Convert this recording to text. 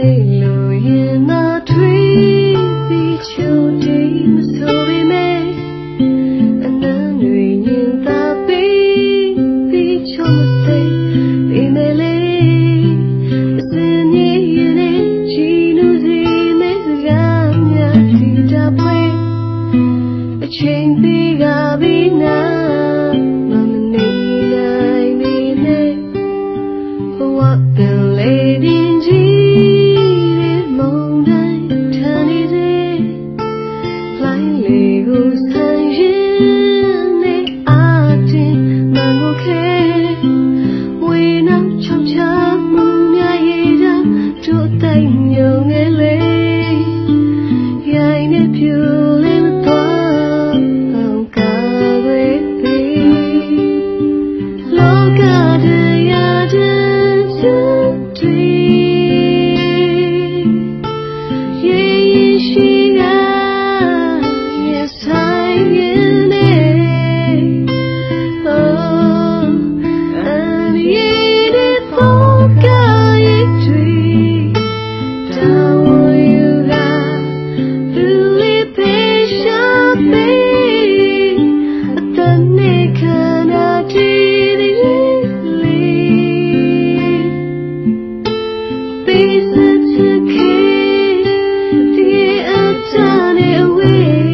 လိၣ်ယနၢ်ထွံ သံဆိတံ မဆိဘၣ်မ့ၢ် အနၢ်နွံညၣ်သးပ့ၤ သံဆိသ့ သ့မ့ၢ်လံ ပစံးန့ၢ်ယန့ၣ် ကံနူစံးမ့ၢ်စှၤ မၠးထံတၢ်ပှ့ၤ အဆ့သ့ဂၤဘံနၤ မၤမနုၤနၤအံၤမ့ၢ်န့ၣ် ပဝဲပလဲၤဒ်ကံ မုန်တိုင်းထါန့ၣ်သ့ လှိုင်းလေကိုဆန့်ရင် မင်းကိုခဲ ဝေးနောက်ချောက်ချာ မူများရေရာ တို့အသိုက်ညိုငယ်လေး ယိုင်နဲ့ဖြူလေးမသွားအောင် ကာကွယ်ပေး လောကတရားတည်းတွေ့ ရေရင်ရှိရာ ရင်ဆိုင်ရင်းနဲ့ အန္တရာယ်နဲ့ သောကရဲ့တွေ့ တာဝန်ယူကာ သူလေးဖယ်ရှားပေး အသက်နဲ့ခန္ဓာတည်တည်လီ ပေးစ့ချစ်ခင် တကယ်အတတ်နဲ့အဝေး